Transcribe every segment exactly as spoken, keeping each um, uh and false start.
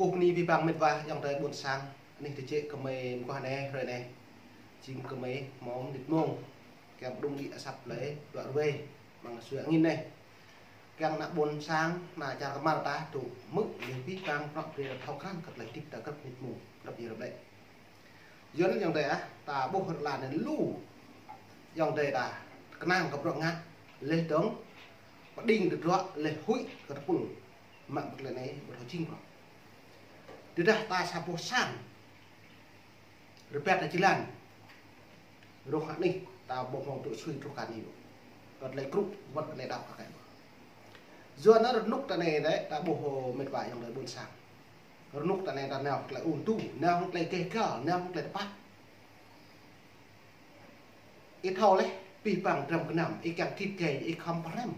Ơ bơni abih bang met wa ayŏng adơi ƀôn sang, anih tơjĕ gơmơi mơguah anai, hrơi anai. Jing gơmơi hmâo mơnit mông, kiăng pơđŭng đĭ asăp tơlơi ruă ruê amăng sui angin anai. Kiăng ană ƀôn sang, ană čar kơmar ta dŏ hmư̆, lĕ abih bang prŏ brơi thâo krăn kơ tơlơi hơdip ta grăp mơnit mông, grăp jơnum lĕ. Yua anŭn ayŏng adơi ah, ta ƀuh rơlan anai lu ayŏng adơi ta kơnang kơ bruă ngă, leh dơ̆ng pơđing tơdruă, leh huĭ kơ tơpul, mă bruă tơlơi anai ƀu thâo jing bruă. Tơdah ta sa boh sang rơbat ta jơlan, rŏh hă anih ta ƀu hmâo tŭ sui truh kơ anai ôh. Kơ tơlơi krŭ wơ̆t tơlơi đaŏ kơ kĕ. Yua anŭn rơnŭk ta anai lĕ ta ƀuh met wa ayŏng adơi ƀôn sang. Rơnŭk ta anai ta nao tơlơi ung tu, nao tơlơi gêh gal, nao tơlơi tơpă. Ih thâo leh, abih bang dram gơnam, ih kiăng git gai, ih khŏm pơhrăm.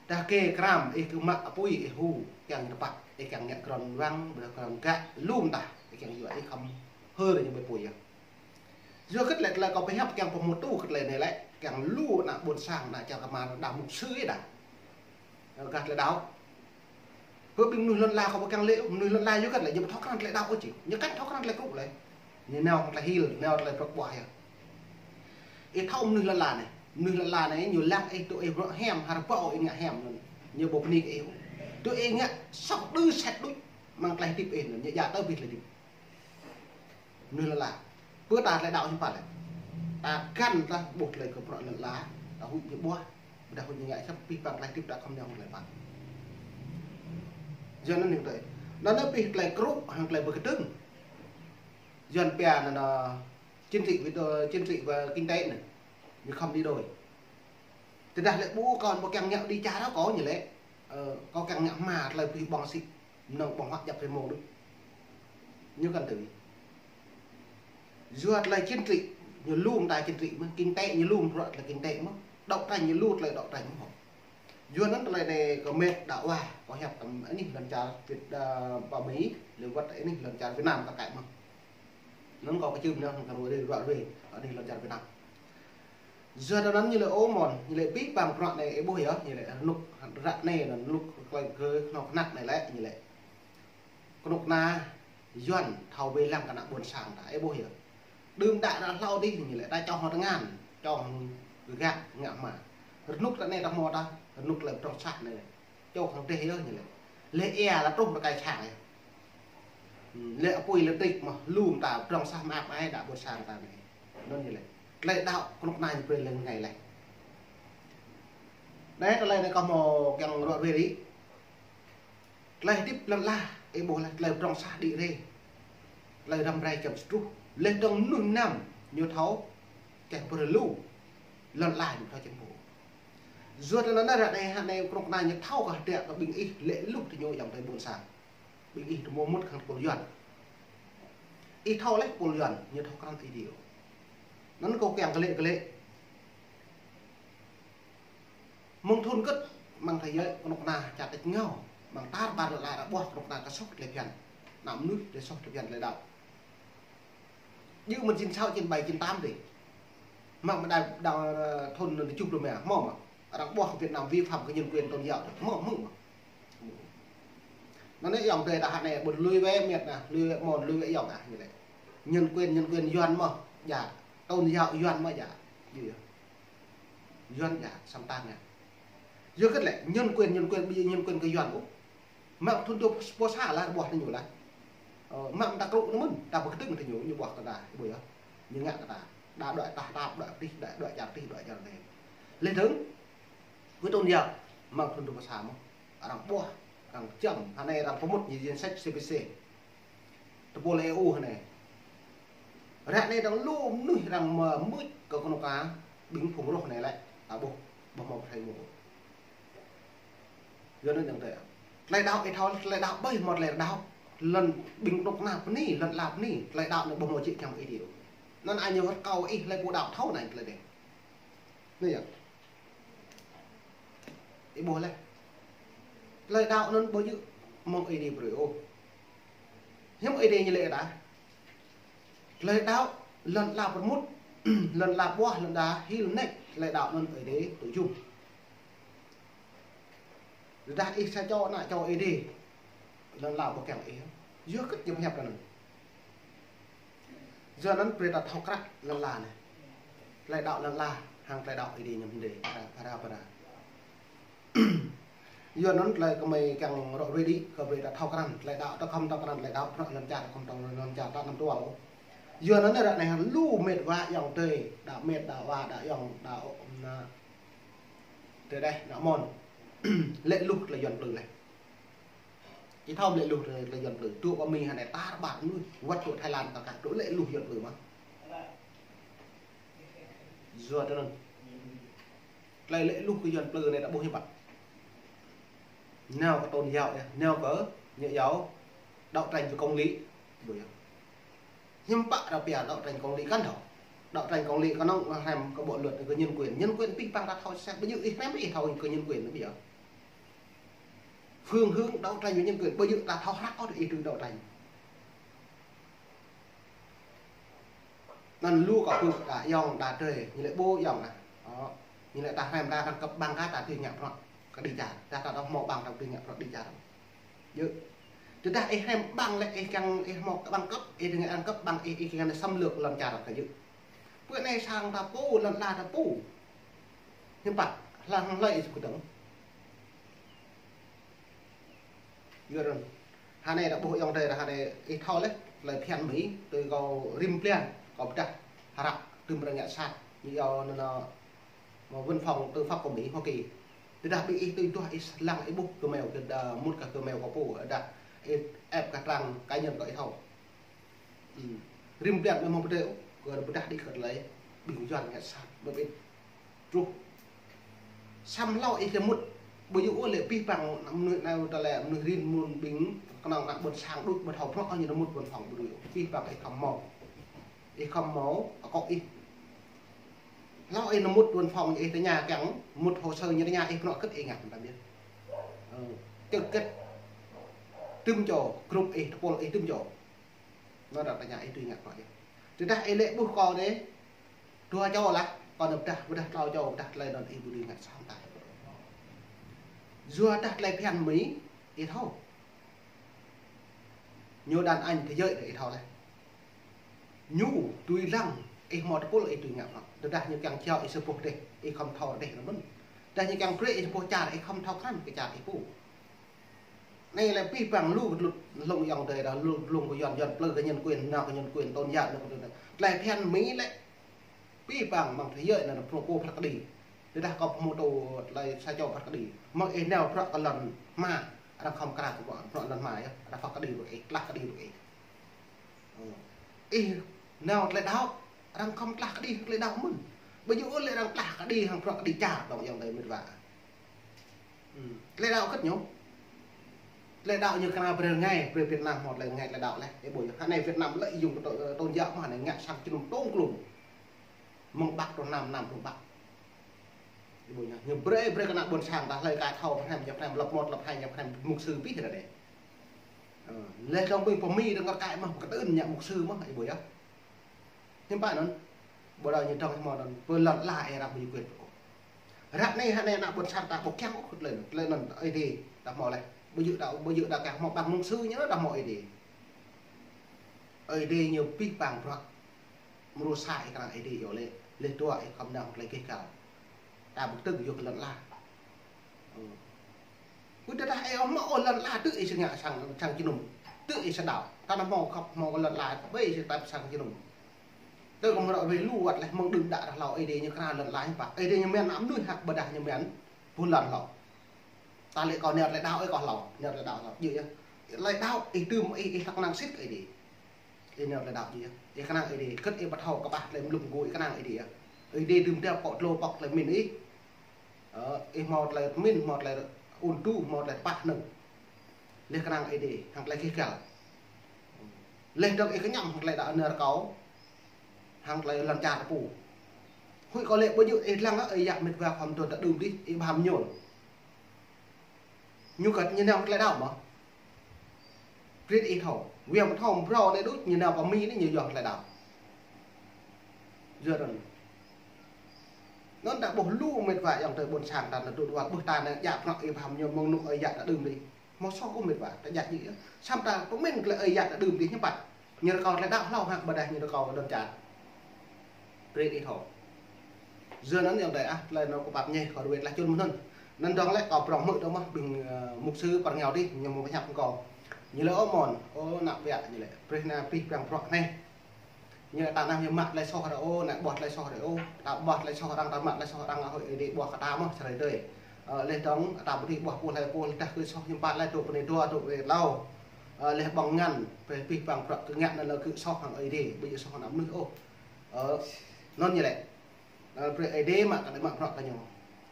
Dah kơ kram, ih kơ mă apui, ih hu, kiăng tơpă, ih kiăng ngă krăn wang, ƀôdah krăn gak, lŏm tah, ih kiăng yua, ih khŏm hơr ñu ƀơi apui yơh. Yua hơget lĕ tơlơi kâo pơhiăp kiăng pơhmutu kơ tơlơi anai lĕ, kiăng lu ană ƀôn sang, ană čar kơmar, đa mục sư ih đa. Gah tơlơi đaŏ. Hơ ƀing mơnuih lŏn ala kâo ƀu kiăng lĕ, mơnuih lŏn ala yua hơget lĕ, ñu ƀu thâo krăn tơlơi đaŏ ôh či. Ñu kăn thâo krăn tơlơi krŭ lĕ. Ñu nao tơlơi hil, nao tơlơi prăk ƀuah yơh. Ih thâo mơnuih lŏn ala anai. Mơnuih lŏn ala anai, ñu lăng ih tŭ ih bruă hiam, hơr ƀô̆ ih ngă hiam anŭn. Ñu ƀu bơni kơ ih ôh. Tŭ ih ngă soh đơ sĕt đôč, amăng tơlơi hơdip ih anŭn, ñu djă tơ abih tơlơi hơdip. Mơnuih lŏn ala. Pơ ta tơlơi đaŏ hiư̆m pă lĕ. Ta găn ta ƀuh tơlơi kơ bruă lŏn ala, ta huĭ ñu ƀuah, ƀôdah huĭ ñu ngă săp abih bang tơlơi hơdip ta khŏm nao tơlơi pă. Yua anŭn anai tơi. Anŭn anai abih tơlơi krŭ, hăng tơlơi pơkơdơ̆ng. Yua anŭn pia anŭn, anŭn, chiến trị với, chiến trị và kinh tế anŭn. Ñu khŏm đi đôi. Tơdah lĕ ƀu kâo ƀu kiăng ngă đi čar ră kâo ñu lĕ. Ơ, kâo kiăng ngă hmua tơlơi abih bang sĭ. Mơnơ̆ng ƀơ̆ng huă djăp hrơi mông đôč. Ñu kăn tui. Yua tơlơi chiến trị, ñu lŏm ta chiến trị mơ̆n, kinh tế ñu lŏm bruă tơlơi kinh tế mơ̆n, đấu tranh ñu lŏm tơlơi đấu tranh mơ̆n hŏ. Yua anŭn tơlơi anai kơ met đaŏ wa, kâo hiăp kơ anih lŏn čar Việt, ơ, ba Mi, lĕ wơ̆t anih lŏn čar Việt Nam kơ kĕ mơ̆n. Anŭn kâo kơčưm anŭn kơ ruă ruê, ruă ruê, anih lŏn čar Việt Nam. Yua anŭn ñu lĕ ơ mơ̆n, ñu lĕ abih bang bruă anai ih ƀuh yơh, ñu lĕ rơnŭk ră anai anŭn rơnŭk tơlơi kơ kơnuk kơna anai lĕ, ñu lĕ. Kơnuk kơna Yuan thâo wai lăng kơ ană ƀôn sang ta, ih ƀuh yơh. Đưm đă ană hlâo adih ñu lĕ ta čŏng hăng tơngan, čŏng hăng gơgak ngă hmua. Rơnŭk ta anai ta hmâo ta, rơnŭk tơlơi pơdrŏng sah anai. Čŏng hăng dêh yơh ñu lĕ. Lĕ ia la truh rơkai sang yơh. Lĕ apui lĕ trik mơ̆ lŏm ta pơdrŏng sah mơak mơai đa ƀôn sang ta anai. Anŭn ñu lĕ. Tơlơi đaŏ kơnuk kơna ñu brơi lĕ rơngai lĕ. Anai tơlơi anai kâo hmâo kiăng ruă ruê rĭ. Tơlơi hơdip lŏn ala, ih ƀuh lĕ tơlơi pơdrŏng sah đĭ rê. Tơlơi răm rai čăm sutruh. Leh dơ̆ng mơnuih mơnam ñu thâo čeh pơrlu. Lŏn ala ñu thâo čeh pô. Yua tơlơi anŭn ră anai hă anai kơnuk kơna ñu thâo kơ hơdră kơ ƀing ih lĕ luh tơ ñu ayŏng adơi ƀôn sang. Ƀing ih tơmô mŭt hăng tơpul Yuan. Ih thâo leh tơpul Yuan, ñu thâo krăn ih dih. Anŭn kâo kiăng kơlĕ kơlĕ. Mơ̆ng thŭn hơget, amăng tơlơi kơnuk kơna čar tač rơngiao, amăng tar ƀar lŏn ala ta ƀuh kơnuk kơna ta soh tơlơi phiăn. Ană mơnuih ta soh tơlơi phiăn tơlơi đaŏ. Djơ̆ mơ̆n chín sáu, chín bảy, chín tám dih. Mă mơ̆ng đai đăng, ơ, thŭn anŭn tơjuh pluh rơma, hmâo mơ̆. Arăng ƀuh kơ Việt Nam vi phạm kơ nhân quyền tôn giáo, hmâo, hmâo mơ̆. Anŭn anai ayŏng adơi ta hă anai, ƀu lui wơ̆t miêt anai, lui wơ̆t mơ̆n, lui wơ̆t ayŏng ah, ñu lĕ. Nhân quyền, nhân quyền Yuan mơ̆, djă. Tôn giáo Yuan mơ̆ djă. Djơ̆ yơh. Yuan djă, samơ̆ ta ngă. Yua hơget lĕ, nhân quyền, nhân quyền, ƀu djơ̆ nhân quyền kơ Yuan ôh. Mă thŭn dua pluh sa lah ƀuh tơ ñu lah. Ơ, mă ta krŭ anŭn mơ̆n, ta pơkơdơ̆ng tơ ñu, ñu ƀuh kơ ta, ƀuh yơh. Ñu ngă kơ ta. Đa đuaĭ tah tap, đuaĭ pơtih, đa đuaĭ čar pơtih, đuaĭ čar anai. Leh dơ̆ng, wơ̆t tôn giáo, mă thŭn dua pluh sa mơ̆n. Arăng ƀuh, arăng čăm, hă anai arăng pơmŭt ñu danh sách C P C. Tơpul E U hă anai. Ră anai dơ̆ng lu mơnuih arăng mơ-, mŭt kơ kơnuk kơna ƀing phung rŏh anai lĕ. Ta ƀuh, ƀuh mơ̆ pơthâo mơ̆. Yua anŭn ayŏng adơi. Tơlơi đaŏ ih thâo, tơlơi đaŏ ƀơi hmâo tơlơi đaŏ. Lŏn ƀing kơnuk kơna bơni, lŏn ala bơni, tơlơi đaŏ anai ƀuh mơ̆ či kiăng ih dih. Anŭn ai ñu wơ̆t kâo ih tơlơi ƀu đaŏ thâo anai tơlơi dih. Anai yơh. Ih ƀuh leh. Tơlơi đaŏ anŭn ƀu djơ̆ mơ̆ng Ơi Adai brơi ôh. Hiư̆m Ơi Adai ñu lĕ ta. Tơlơi đaŏ lŏn ala pơrmŭt, lŏn ala ƀuah, lŏn ala hil nač, tơlơi đaŏ anŭn Ơi Adai tŭ jum. Tơdah ih sa čô ană čô Ơi Adai. Lŏn ala ƀu kiăng ih. Yua kơ ñu pơhiăp kơ anŭn. Yua anŭn brơi ta thâo krăp lŏn ala anai. Tơlơi đaŏ lŏn ala, hăng tơlơi đaŏ Ơi Adai ñu mơ̆n đơi, para, para, para. Yua anŭn tơlơi kơmơi kiăng rŏ rơi đĭ, kơ brơi ta thâo krăn, tơlơi đaŏ ta khŏm thâo krăn, tơlơi đaŏ prăk lŏn čar, khŏm thâo lŏn čar, ta năm tual. Yua anŭn ră anai lu mĕt wa ayŏng adơi, đa mĕt, đa wa, đa ayŏng, đa, na, tơ đeh, đa mơ̆n. Lĕ luh tơlơi Yuan plư leh. Ih thâo lĕ luh tơlơi Yuan plư. Truh pơ Mi hơnai tar ƀar mơnuih. Wăt truh Thái Lan kơ kah truh lĕ luh Yuan plư mơ̆n. Yua tơ anŭn. Tơlơi lĕ luh kơ Yuan plư anai ta ƀuh hiư̆m pă. Nao kơ tôn giáo yơh. Nao kơ ñu yua đấu tranh vì công lý. Ƀuh yơh. Hiư̆m pă ră pia đấu tranh công lý kăn thâo. Đấu tranh công lý kơ nŏng hrăm kơ bộ luật kơ nhân quyền. Nhân quyền pih păng ta thâo sĕ ƀu djơ̆ ih hrăm ih thâo kơ nhân quyền ƀu djơ̆. Phương hướng đấu tranh vì nhân quyền ƀu djơ̆ ta thâo hră ôh ih tui đấu tranh. Anŭn lu kơ pưk đa ayŏng đa adơi, ñu lĕ ƀu ayŏng đa. Ơ, ñu lĕ ta hrăm đa răng kơp ƀăng kơ ta tui ngă prăk kơ đĭ čar. Đa ta đa hmâo ƀăng ta tui ngă prăk đĭ čar. Yơh. Tơdah ih hrăm ƀăng lĕ ih kiăng ih hmâo ƀăng kơp, ih tui ngă ƀăng kơp ƀăng ih, ih kiăng xâm lược lŏn čar kơ yơh. Pơ anai sang ta pô, lŏn ala ta pô. Hiư̆m pă, hlang hlơi ih kơdơ̆ng. Yua anŭn. Hơnai ta ƀuh ayŏng adơi ta hơnai ih thâo leh, tơlơi phiăn Mi, tui kâo rĭm blan, kâo pơdah hră, tơm rơngiă sat, ñu yua anŭn, anŭn, mơ̆ văn phòng tư pháp kơ Mi, Hoa Kỳ. Tơdah ƀing ih tui duah ih lăng ih ƀuh gơmơi kơ đa mŭt kơ gơmơi kơ pô, đa ih ĕp kơ trang cá nhân kơ ih thâo. Ư. Rĭm blan mơ̆ mơ̆ng pơdơi, kơ pơdah đĭ kơ tơlơi, ƀing Yuan ngă sat, ƀơi ƀing truh. Samơ̆ hlâo ih tơmŭt, ƀu djơ̆ ôh lĕ pih păng mơnuih nao tơlơi mơnuih rin mơ̆n ƀing kơnơ̆ng ană ƀôn sang đôč ƀu thâo prăk ôh ñu tơmŭt văn phòng ƀu djơ̆ ôh. Pih păng ih khŏm hmâo. Ih khŏm hmâo, akŏ ih. Hlâo ih tơmŭt văn phòng ih tơña kiăng mŭt hồ sơ ñu tơña ih prăk kơ̆t ih ngă tơm yơh. Ơ, kơ̆t kơ̆t. Tơm čô, group ih, tơpul ih tơm čô. Anŭn ră tơña ih tui ngă prăk yơh. Tơdah ih lĕ ƀuh kâo anai, dua čô lah, kâo anai pơdah, pơdah klâo čô, pơdah tơlơi anŭn ih ƀu dưi ngă sat tah. Yua dah tơlơi phiăn Mi, ih thâo. Ñu đàn anh thế giới anai ih thâo leh. Ñu tui lăng, ih hmâo tơpul ih tui ngă prăk. Tơdah ñu kiăng jao ih sa boh rơdêh, ih khŏm thâo rơdêh anŭn mơ̆n. Tơdah ñu kiăng brơi ih sa boh čar, ih khŏm thâo krăn kơ čar ih pô. Anai lĕ pih păng lu kơ tơlŭt hlŏng ayŏng adơi đa, lu, hlŏng kơ Yuan, Yuan plư kơ nhân quyền, nao kơ nhân quyền tôn giáo, nao kơ tôn giáo. Tơlơi phiăn Mi lĕ pih păng mơ̆ng thế giới anai phrâo pô phat kơđi. Tơdah kâo pơhmutu tơlơi sa čô phat kơđi. Mơ̆ng ih nao prăk kơ lŏn hma, arăng khŏm krao kơ prăk lŏn hma yơh, arăng phat kơđi rơ̆ ih, tlah kơđi rơ̆ ih. Ơ. Ih nao tơlơi đaŏ, arăng khŏm tlah kơđi tơlơi đaŏ mơ̆n. Ƀu djơ̆ ôh lĕ arăng tlah kơđi hăng prăk kơđi čar dŏng ayŏng adơi mĕt wa. Ư. Tơlơi đaŏ kơ̆t ñu. Tơlơi đaŏ ñu kơna brơi rơngai, brơi Việt Nam hmâo tơlơi rơngai tơlơi đaŏ leh. Ih ƀuh yơh. Hơnai Việt Nam lợi dụng tôn, tôn giáo mơ̆ hơnai ngă sang jơnum tôm klum. Mơ̆ng Bắc truh Nam, Nam truh Bắc. Ih ƀuh yơh. Ñu brơi, brơi kơ ană ƀôn sang ta hlơi ka thâo pơhrăm, ñu pơhrăm lăp một, lăp hai, ñu pơhrăm mục sư pih ră anai. Ơ, leh dŏng ƀing pơ Mi dơ̆ng kar kaĭ mơ̆, kơtưn ñu mục sư mơ̆, ih ƀuh yơh. Hiư̆m pă anŭn, ƀu đaŏ ñu dŏng hmâo anŭn, pơ lŏn ala ih ră ƀu djơ̆ quyền pơ kơ. Ră anai, hơnai ană ƀôn sang ta ƀu kiăng ôh tơlơi anŭn, tơlơi anŭn Ơi Adai, đa hmâo leh. Ƀu djơ̆ đa, ƀu djơ̆ đa kiăng hmâo ƀăng mục sư ñu đa hmâo Ơi Adai. Ơi Adai ñu pih păng prăk, mrô sa ih kơnang Ơi Adai yơh lĕ, leh dua ih khŏm nao tơlơi keh kal. Ta ƀu kơtưn yua kơ lŏn ala. Ơ. Ƀu tơdah ih ƀu hmâo ôh lŏn ala tơ ih sơngă sang, sang jơnum. Tơ ih sơđaŏ. Ta nao hmâo khŏm hmâo lŏn ala, ƀơi ih sơtăp sang jơnum. Tơ kơ mơ̆ ră ruai lu wăt leh mơ̆ng đưm đă ră hlâo Ơi Adai ñu kơna lŏn ala hiư̆m pă. Ơi Adai ñu mơ̆n mơnuih hă ƀôdah ñu mơ̆n ƀun lŏn hlâo. Ta lĕ kâo nao tơlơi đaŏ ih kâo hlâo, nao tơlơi đaŏ hlâo. Djơ̆ yơh. Tơlơi đaŏ ih tơm ih, ih hlăk kơnang sĭt Ơi Adai. Ih nao tơlơi đaŏ djơ̆ yơh. Ih kơnang Ơi Adai, kơ̆t ih ƀu thâo kơƀah tơlơi mlŭk mơgô ih kơnang Ơi Adai yơh. Ơi Adai đưm đă pŏk dlô pŏk tơlơi pơmĭn ih. Ơ, ih hmâo tơlơi pơmĭn, hmâo tơlơi ŭn tŭ, hmâo tơlơi pah anŭn. Leh kơnang Ơi Adai, hăng tơlơi keh kal. Leh dơ̆ng ih kơñăm hăng tơlơi đaŏ nao rơkâo, hăng tơlơi lŏn čar ta pô. Huĭ kâo lĕ ƀu djơ̆ ih lăng ơ, ih yă mĕt wa khŏm dŏ ta đưm đih, ih ƀu hăm ñuôl. Ñu kơ̆t ñu nao tơlơi đaŏ mơ̆. Brơi ih thâo, wơ̆t ƀu thâo mrâo anai đôč, ñu nao pơ Mi anai ñu yua tơlơi đaŏ. Yua anŭn. Anŭn ta ƀuh lu mĕt wa ayŏng adơi ƀôn sang ta nao tŭ dua, ƀuh ta nao djă prăk ih ƀu hăm ñuôl mơ̆ng anŭn ơi yă ta đưm đih. Hmâo soh ôh met wa, ta djă̱ djik yơh. Samơ̆ ta pơmĭn tơlơi ơi yă ta đưm dih hiư̆m pă. Ñu rơkâo tơlơi đaŏ hlâo hă ƀôdah ñu rơkâo lŏn čar. Brơi ih thâo. Yua anŭn ayŏng adơi ah, tơlơi anŭn kâo pap ñe kâo ruai tơlơi čun mơ̆n anŭn. Anŭn dơ̆ng lĕ kâo prŏng hmư̆ dơ̆ng mơ̆ ƀing, ơ, mục sư pơrơngiao dih ñu mơ̆ pơhiăp kơ kâo. Ñu laĭ ơ mon, ơ ană ƀiă ñu laĭ. Brơi anai abih bang bruă anai. Ñu ta anăm ñu mă tơlơi soh arăng ôh, anai ƀuh tơlơi soh arăng ôh. Ta ƀuh tơlơi soh arăng, ta mă tơlơi soh arăng, ơ, Ơi Adai ƀuh kơ ta mơ̆ čơrơi tơi. Ơ, laih dơ̆ng ta ƀu dưi ƀuh pô hlơi pô, laih dah kơ soh hiư̆m pă laih, dŏ pơ anai dua, dŏ pơ anai tlâo. Ơ, laih ƀơ̆ng ngăn, brơi abih bang bruă kơ ngă anŭn lĕ kơ soh hăng Ơi Adai, ƀu djơ̆ soh hăng mơnuih ôh. Ơ, anŭn ñu laĭ. Ơ, brơi Ơi Adai mă kơ anai mă bruă kơ ñu.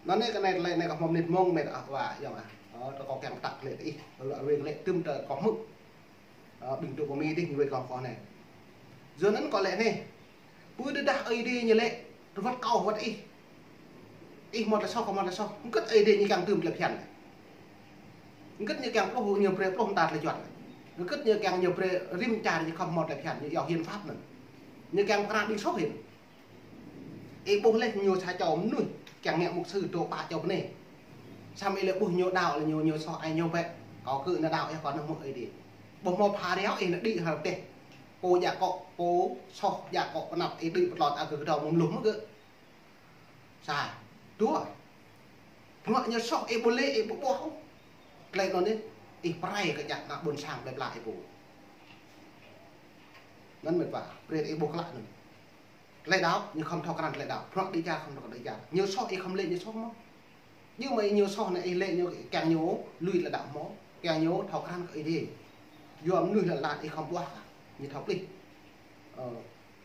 Anŭn anai kơ anai tơlơi anai kâo hmâo mơnit mông met ah wa ayŏng ah. Ơ, tơ kâo kiăng pơtă tơlơi ih, tơlơi wing lĕ tơm tơ kâo hmư̆. Ơ, ƀing dŏ pơ Mi dih ñu wơ̆t kâo kơ anai. Yua anŭn kâo laĭ anai. Pơđơđah Ơi Adai ñu laĭ, rơwăt kâo wăt ih. Ih hmâo tơlơi soh, kâo hmâo tơlơi soh. Hơget Ơi Adai ñu kiăng tơm tơlơi phiăn. Hơget ñu kiăng pluh, ñu brơi pluh mơta tơlơi juăt. Hơget ñu kiăng ñu brơi rĭm čar ñu khŏm hmâo tơlơi phiăn, ñu iâu hiến pháp anŭn. Ñu kiăng pơkra ƀing soh hiư̆m. Ih ƀuh laih ñu sa čô mơnuih, kiăng ngă mục sư dŏ pă čô pơ anai. Samơ̆ ih lĕ ƀuh ñu đaŏ lĕ ñu, ñu soh ai ñu bĕ. Kâo kơ anai đaŏ yơh kâo anŭn hmư̆ Ơi Adai. Ƀuh hmâo pha reo ih anŭn đĭ hal teh. Pô djă akŏ, pô soh djă akŏ pơnăp ih đĭ pơtlot akơ kơdâo mơ̆ng luh mơ̆ gơ̆. Sa, dua. Bruă ñu soh ih ƀu lĕ, ih ƀu ƀuh. Tơlơi anŭn anai, ih pơrai kơ djă ană ƀôn sang plơi pla ih pô. Anŭn met wa, brơi ih ƀuh klă anŭn. Tơlơi đaŏ, ñu khŏm thâo krăn tơlơi đaŏ. Bruă đĭ čar khŏm thâo krăn đĭ čar. Ñu soh ih khŏm lĕ ñu soh mơ̆. Djơ̆ mơ̆ ih ñu soh anai ih lĕ ñu kiăng ñu lui tơlơi đaŏ mơ̆. Kiăng ñu thâo krăn kơ Ơi Adai. Yua mơnuih lŏn lan ih khŏm ƀuh kah. Ñu thâo plih. Ơ.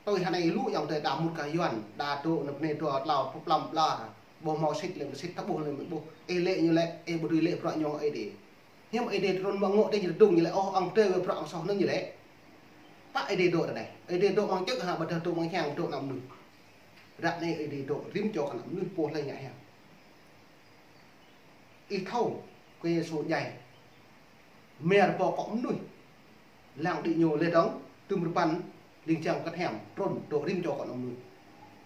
Tui hơnai lu ayŏng adơi đa mŭt kơ Yuan, đa dŏ anai pơ anai dua tlâo pơplăm pla. Ƀuh hmâo sĭt lĕ sĭt, ta ƀuh lĕ ƀuh. Ih lĕ ñu lĕ, ih ƀu dưi lĕ bruă ñu Ơi Adai. Hiư̆m Ơi Adai trŭn mơ̆ng ngŏ dih ñu tơdŭng ñu lĕ, ôh, ong tơi wơ̆t bruă ong soh anŭn ñu lĕ. Pă Ơi Adai dŏ ră anai. Ơi Adai dŏ mơ̆ng čư̆ hă, ƀôdah dŏ mơ̆ng hiăng, dŏ ană mơnuih. Ră anai Ơi Adai dŏ rĭm čô kơ ană mơnuih pô hlơi ngă hiam. Ih thâo, Khua Yêsu djai. Mơ̆ rơbâo akŏ mơnuih. Lăng đĭ ñu laih dơ̆ng, tơm rơbăn, ling jang kơt hiam, trŭn, dŏ rĭm čô akŏ ană mơnuih.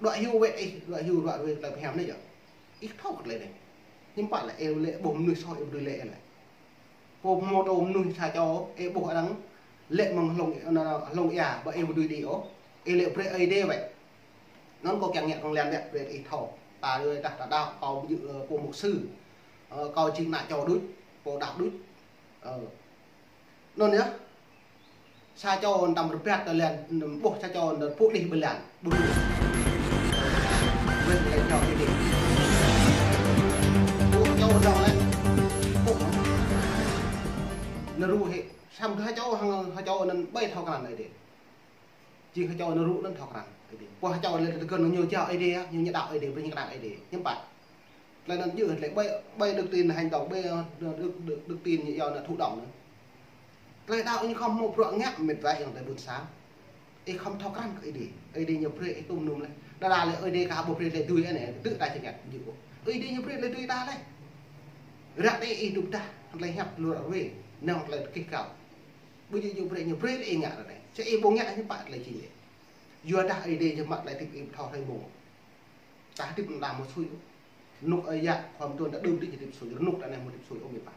Đuaĭ hyu wơ̆t ih, đuaĭ hyu ruă ruai tơlơi pơhiam anai yơh. Ih thâo kơ tơlơi anai. Hiư̆m pă lĕ, ih lĕ ƀuh mơnuih soh, ih ƀu dưi lĕ lĕ. Pô mơ̆ tô mơnuih sa čô, ih ƀuh arăng lĕ mơ̆ng hlŏng, anŭn, hlŏng ia, ƀă ih ƀu dưi đĭ ôh. Ih lĕ brơi Ơi Adai wơ̆t. Anŭn kâo kiăng ngă kông lan wơ̆t, brơi ih thâo. Ta rơi tah ta đaŏ, kâo ƀu djơ̆, ơ, pô mục sư. Ơ, kâo jing ană čô đôč, pô đaŏ đôč. Ơ. Anŭn yơh. Sa čô anŭn tăm rơbat tơ lan, ƀuh sa čô anŭn pŭ đih ƀơi lan. Ƀu dưi. Wơ̆t lĕ čô đih. Ƀuh čô dŏng lĕ. Pŭ. Anŭn rŭ hĭ. Samơ̆ ha čô hăng ha čô anŭn ƀai thâo krăn Ơi Adai. Jing ha čô anŭn rŭ anŭn thâo krăn Ơi Adai. Pô ha čô lĕ tơgŭn ñu jao Ơi Adai, ñu ñu đaŏ Ơi Adai, brơi ñu krăn Ơi Adai. Hiư̆m pă. Tơlơi anŭn djơ̆, tơlơi ƀai, ƀai đức tin hành động, ƀai, ơ, đức, đức, đức tin ñu iâu anŭn thụ động anŭn. Tơlơi đaŏ ñu khŏm hmâo bruă ngă met wa ayŏng adơi ƀuôn sang. Ih khŏm thâo krăn kơ Ơi Adai. Ơi Adai ñu brơi ih tŭm nŭm laih. Đa đa lĕ Ơi Adai kah ƀu brơi tơlơi dưi anai, tơ̆ ta čơngăt djơ̆. Ơi Adai ñu brơi tơlơi dưi ta laih. Ră anai ih dŭ pơdah, tơlơi hiăp lu ră ruai. Năng tơlơi kih kâo. Ƀu djơ̆ ñu brơi, ñu brơi lĕ ih ngă ră anai. Sĭt ih ƀu ngă hiư̆m pă tơlơi jing lĕ. Yua dah Ơi Adai ñu mă tơlơi hơdip ih ƀu thâo hrơi mông. Ta hơdip anŭn đa mơ̆ sui. Rơnŭk ơi yă, khua mơtuan ta đưm đĭ hơdip sui. Rơnŭk ta anai mơ̆ hơdip sui, ơ met wa.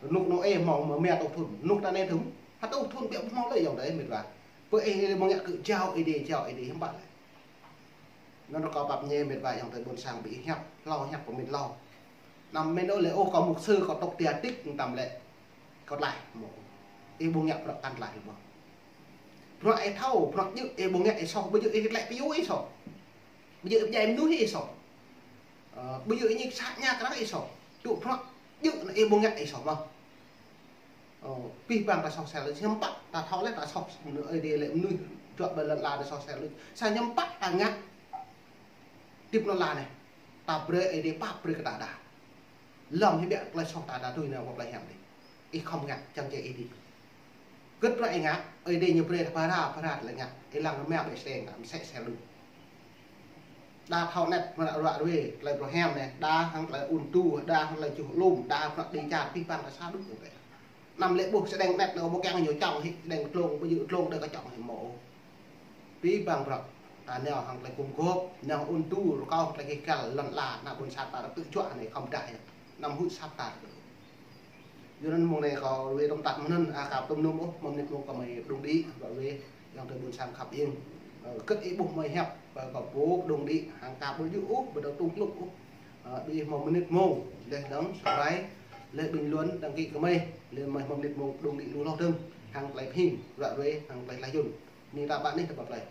Rơnŭk Nôê hmâo mơ̆ mia rơtuh thŭn. Rơnŭk ta anai thŭn. Ha rơtuh thŭn biă ƀu hmâo lơi ayŏng adơi met wa. Pơ ih lĕ mơ̆ ngă kơ jao Ơi Adai, jao Ơi Adai hiư̆m pă lĕ. Anŭn kâo pap ñe met wa ayŏng adơi ƀuôn sang ƀing ih hiăp, hlâo hiăp pơmĭn hlâo. Anăm mĭn ôh lĕ, ôh, kâo mục sư, kâo tŏk tia tik, tăm lĕ. Kâo tlaih, mơ̆. Ih ƀu ngă bruă kăn tlaih lĕ mơ̆. Bruă ih thâo, bruă djơ̆, ih ƀu ngă ih soh, ƀu djơ̆ ih tlĕ pơyua ih soh. Ƀu djơ̆ ih pơdjai mơnuih ih soh. Ơ, ƀu djơ̆ ih ñik sat ñak arăng ih soh. Tŭ bruă djơ̆ anŭn ih ƀu ngă ih soh mơ̆. Ơ, abih bang ta soh sel, hiư̆m pă ta thâo lĕ ta soh, Ơi Adai lĕ mơnuih juă ƀơi lŏn ala ta soh sel. Sa hiư̆m pă ta ngă. Hơdip lŏn ala anai. Ta brơi Ơi Adai pap brơi kơ ta đa. Lơ̆m hĭ biă tơlơi soh ta đa tui nao pơ plei hiam dih. Ih khŏm ngă, čang čê ih dih. Hơget bruă ih ngă, Ơi Adai ñu brơi ta phara, phara tơlơi ngă. Ih lăng rơma ƀơi seng, mơsĕ sel đôč. Đa thâo anet mơ̆ ruă ruai, tơlơi pơhiam anai, đa hăng tơlơi ŭn tu, đa hăng tơlơi čuh lŏm, đa bruă đĭ čar, abih bang ta sa đôč ñu brơi. Anăm lĕ ƀuh sơđeng anet anŭn ƀu kiăng ñu čŏng hĭ, sơđeng tlông, ƀu djơ̆ tlông đơi kơ čŏng hĭ mơ̆. Abih bang bruă, ta nao hăng tơlơi gum gôp, nao ŭn tu, rơkâo tơlơi kih kăl, lŏn ala, ană ƀôn sang ta tơjuă anai khŏm dah yơh. Anăm huĭ sat ta. Yua anŭn mông anai kâo wai tơm tăk mơ̆n, a, aka pơtŭm mơnum ôh, mơ̆ng mơnit mông kâo mơi pơdŏng đĭ, wă wai, ayŏng adơi ƀôn sang khăp iêng. Ơ, kơt ih ƀuh mơi hiăp, ơ, kâo pô pơdŏng đĭ, hăng aka ƀu djơ̆ ôh, ƀu dŏ tŭ klŭk ôh. Ơ, ƀing ih mơ̆ng mơnit mông, laih dơ̆ng subscribe, laih bình luận, đăng ký kơ mơi, laih mơi mơ̆ng mơnit mông pơdŏng đĭ lu hloh dơ̆ng, hăng tơlơi pơhing, wă wai, hăng tơlơi hla Yuăn. Mĭ ta ƀă anih ta pap tơlơi.